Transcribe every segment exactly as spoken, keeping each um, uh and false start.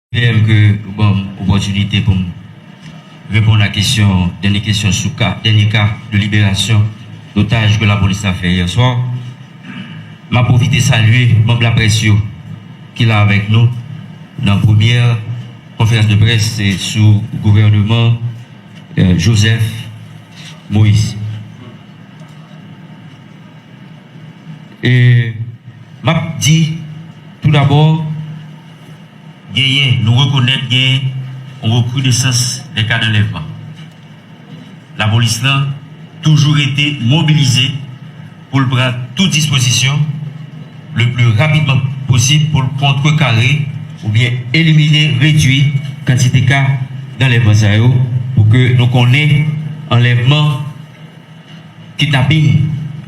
P M ke ou ban m opòtinite pou m reponn a kesyon, dènye kesyon sou ka, dènye ka de liberasyon d'otaj ke lapolis la fè yè swa. M ap pwofite salye manm laprès yo ki la avèk nou nan premyè konferans de près sou gouvènman, eh, Joseph Moïse. E m ap di, tou dabò, genyen, nou rekonèt genyen yon rekridesans dè ka d'anlèvman. Lapolis lan toujou rete mobilize pou l pran tout dispozisyon le pli rapidman posib pou l kontrekare oubyen elimine, redui kantite ka d'anlèvman sa yo, pou ke nou konnen anlèvman, kidnaping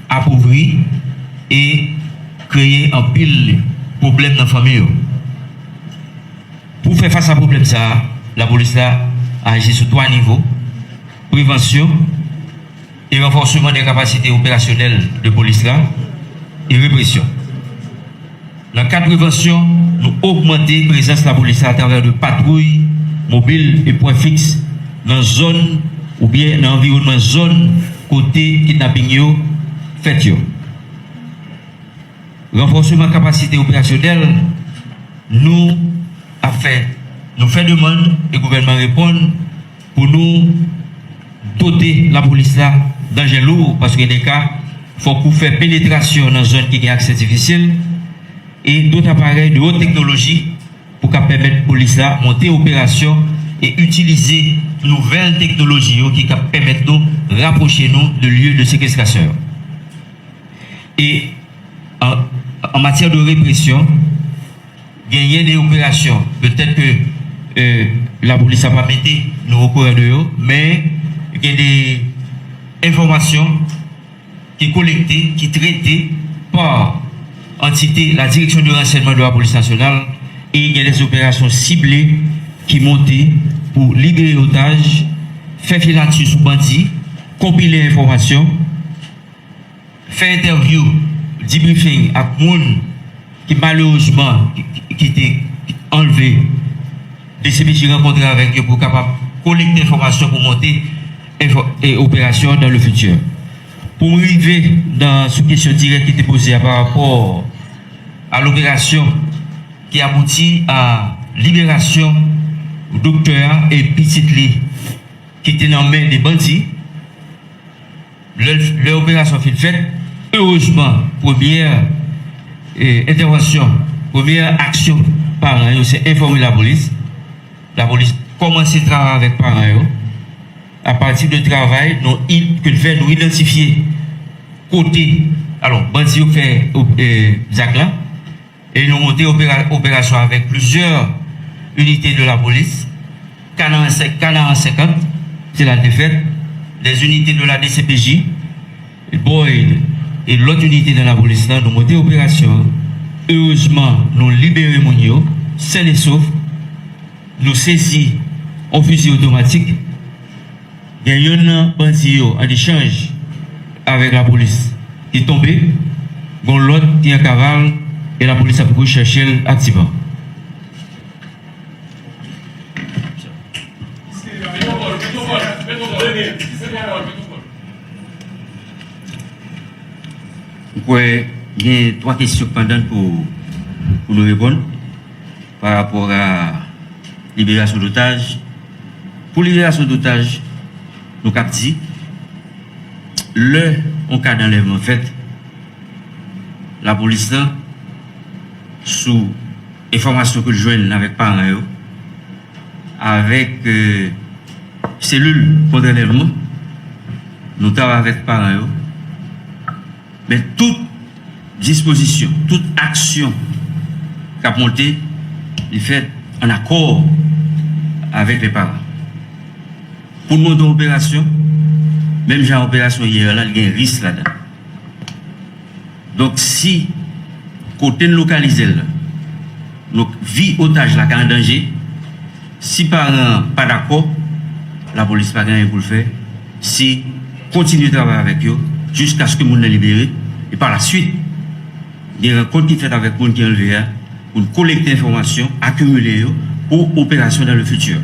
apouvri e kreye anpil pwoblèm nan fanmi yo. Pou fè fas a pwoblèm sa a, lapolis la aji sou twa nivo: prevansyon e ranfòsman dè kapasite operasyonèl de polis la e represyon. Nan kad prevansyon, nou ogmante prezans lapolis la atravè de patwouy mobil e pwen fiks nan zòn oubyen nan anviwònman zòn kote kidnaping yo fèt yo. Ranfòsman kapasite operasyonèl, nou ap fè, nou fè demann e gouvènman reponn pou nou dote lapolis la d'anjen lou, paske dè ka, fòk ou fè penetrasyon nan zòn ki gen aksè difisil e dòt aparèy de wòt teknoloji pou ka pèmèt polis la monte operasyon e itilize nouvèl teknoloji yo ki ka pèmèt nou rapwoche nou de lye de sekestrasyon yo. E an, an matyè de represyon, genyen de operasyon, petèt ke, eh, lapolis la pa mete nou okouran de yo, men gen de enfòmasyon ki kolekte, ki trete pa antite la Direction de Renseignement de la Police Nationale, e gen de operasyon sible ki monte pou libere otaj, fè filati sou bandi, konpile enfòmasyon, fè entèvyou, debriefing ak moun ki malerezman ki, ki, ki te anlve, D C P J rankontre avèk yo pou kapab kolekte enfòmasyon pou monte enfò-, e operasyon dans le futur. Pou m rive nan, sou kesyon dirèk ki te poze a pa rapò a loperasyon ki abouti a liberasyon doktè a e pitit li ki te nan men de bandi. Lè, lè operasyon fin fèt, erezman, premyè, eh, entèvansyon, premyè aksyon paran yo, se enfòme lapolis. Lapolis kòmanse travay avèk paran yo. Apati de travay nou i-, ke n fè, nou idantifye kote, alò, bandi yo fè, eh, zak la. E nou monte opera-, operasyon avèk plizyè inite de lapolis, Kanaran senk, Kanaran senkant, se la l te fèt, des unités de la D C P J, Boyd e lòt inite nan lapolis la, nou monte operasyon an. Erezman, nou libere moun yo, sèn e sof. Nou sezi yon fizi otomatik. Gen youn nan bandi yo, an echanj avèk lapolis, ki tonbe. Gen lòt ki an kaval e lapolis ap rechèche l aktivman. M kwè gen twa kesyon k pandan pou, pou nou reponn pa rapò a liberasyon dotaj. Pou liberasyon dotaj, nou kab di, lè yon ka d'anlèvman fèt, lapolis la, sou enfòmasyon ke l jwenn avèk paran yo, avèk, eh, selil kont anlèvman, nou travay avèk paran yo. Men tout dispozisyon, tout aksyon k ap monte, li fèt an akò avèk lè paran. Pou n monte yon operasyon, menm jan operasyon yè la, li gen risk ladan. Donk, si kote n lokalize l la, nou, vi otaj la ka an danje, si paran an pa dakò, lapolis pa gen anyen pou l fè, se kontinye travay avèk yo jiskaske moun nan libere, e pa la swit, gen rankont ki fèt avèk moun ki anlve a, pou n kolekte enfòmasyon, akimile yo, Ou opération dans le futur.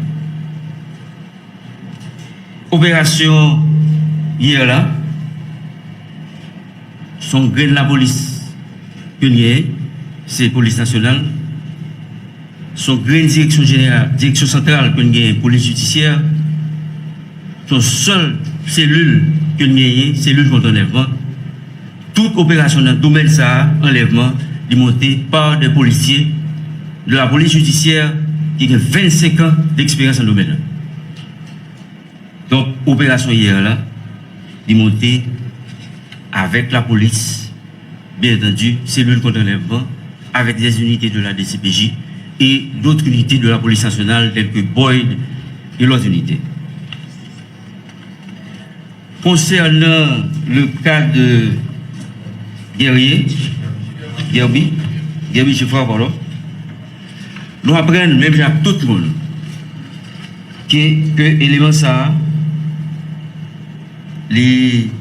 Operasyon yè la, se yon grenn lapolis ke n genyen, se polis nasyonal. Se yon grenn direksyon jeneral, direksyon santral ke n genyen, polis jidisyè. Se yon sèl selil ke n genyen, selil kont anlèvman. Tout operasyon nan domèn sa a, anlèvman, li monte pa de polisye de la police judiciaire ki gen vennsenk an deksperyans nan domèn nan. Donk, operasyon yè la, li monte avèk lapolis, byen antandi, selil kont anlèvman, avèk des unités de la D C P J et d'autres unités de la police nationale telles que Boyd et l'autre unité. Konsènan le ka de Guerrier, Guerby, Guerby Geffrard, padon, nou aprann, menm jan ak tout moun, ke, ke eleman sa a, li,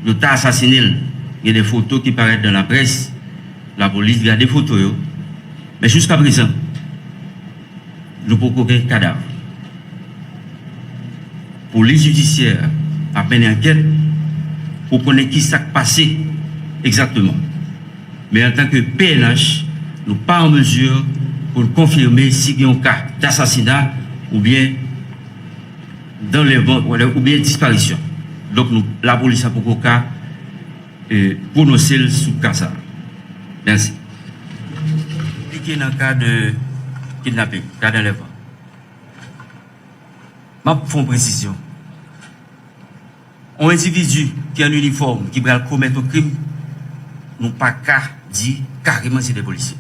yo ta asasinen l. Gen de foto ki parèt nan laprès, lapolis gade foto yo. Men jiskaprezan, nou poko gen kadav. Polis jidisyè ap mennen ankèt pou konnen ki sa k pase egzakteman. Men antanke P N H, nou pa an mezi pou n konfime si gen yon ka dasasina oubyen danlèvman oubyen disparisyon. Donk, nou, lapolis la poko ka, e, pwononse l sou ka sa a. Mèsi. Enplike nan ka de kidnaping, ka danlèvman. M ap fè yon presizyon. Yon endividi ki an inifòm, ki pral komèt yon krim, nou pa ka di kareman se de polisye.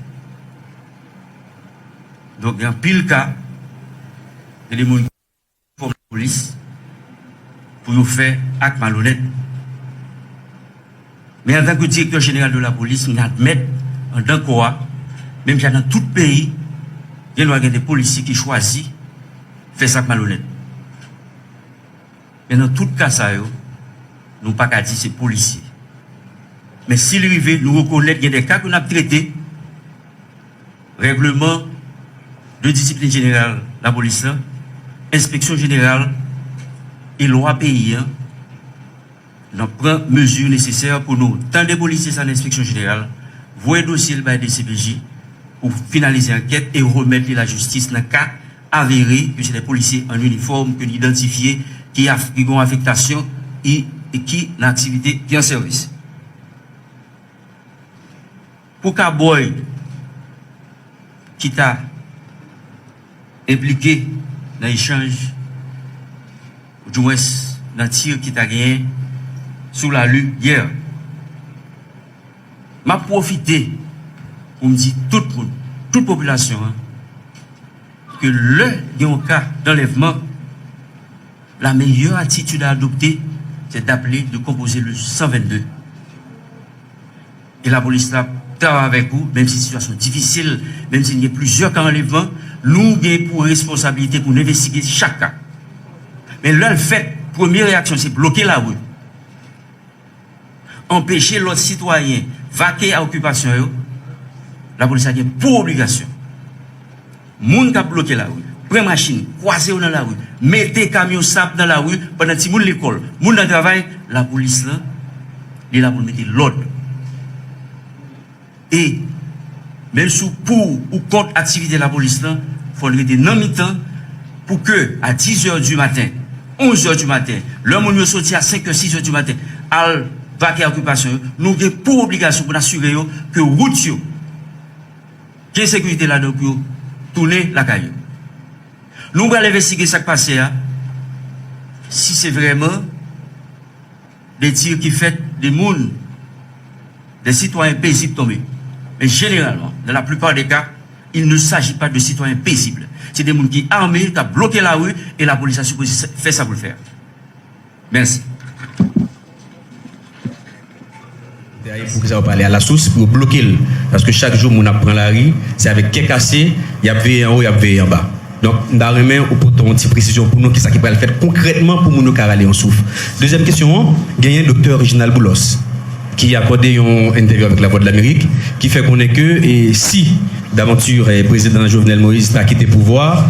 Donk, gen anpil ka, gen de moun ki fòm polis pou yo fè ak malonèt. Men antanke direktè jeneral de la polis, m admèt, anndan kò a, menm jan nan tout peyi, gen dwa gen de polisye ki chwazi fè sa k malonèt. Men nan tout ka sa yo, nou pa ka di se polisye. Men si l rive, nou rekonèt gen de ka ke n ap trete, règleman de disiplin jeneral lapolis la, enspeksyon jeneral e lwa peyi an, n ap pran mezi nesesè pou nou tande polisye sa nan enspeksyon jeneral, voye dosye l bay D C P J pou finalize ankèt e remèt li lajistis nan ka avere ke se de polisye an inifòm ke n idantifye ki af-, ki gen afektasyon e, e ki nan aktivite, ki an sèvis. Pou ka Boyd, ki ta enplike nan echanj, oudimwens nan tir ki ta genyen sou lari yè. M ap pwofite pou m di tout moun, tout popilasyon an, ke lè gen yon ka danlèvman, la meilleure attitude à adopter, c'est d'appeler, de composer le cent vingt-deux. E lapolis la ap travay avèk ou, menm si sitiyasyon difisil, menm si n gen plizyè ka anlèvman, nou gen pou responsabilite pou n envestige chak ka. Men lè l fèt, premye reyaksyon se bloke lari, anpeche lòt sitwayen vake a okipasyon yo, lapolis la gen pou obligasyon moun k ap bloke lari, pran machin, kwaze yo nan lari, mete kamyon sab nan lari pandan timoun lekòl, moun nan travay, lapolis lan, li la pou l mete lòd. E, menm si w pou ou kont aktivite lapolis lan, fò n rete nan mitan pou ke, a dizè di maten, onzè di maten, lè moun yo soti a senkè, sizè di maten, al vake a okipasyon yo, nou gen pou obligasyon pou n asire yo ke wout yo gen sekirite ladan pou yo tounen lakay yo. Nou pral envestige sa k pase a, si se vrèman de tir ki fèt, de moun, de sitwayen pezib tonbe. Men jeneralman, dans la plupart des cas, il ne s'agit pas de citoyens paisibles. Se de moun ki ame, k ap bloke lari, e lapolis la sipoze fè sa pou l fè a. Mèsi. Poukisa yo pa ale alasous pou yo bloke l? Paske chak jou moun ap pran lari, se avèk kè kase, y ap veye anwo, y ap veye anba. Donk, m ta renmen ou pote yon ti presizyon pou nou, kisa ki pral fèt konkrètman pou moun yo ka rale yon souf. Dezyèm kesyon an, genyen Doktè Reginald Boulos, ki akòde yon entèvyou avèk Lavwadlamerik, ki fè konnen ke, e, si Davanti prezidan Jovenel Moïse ta kite pouvwa,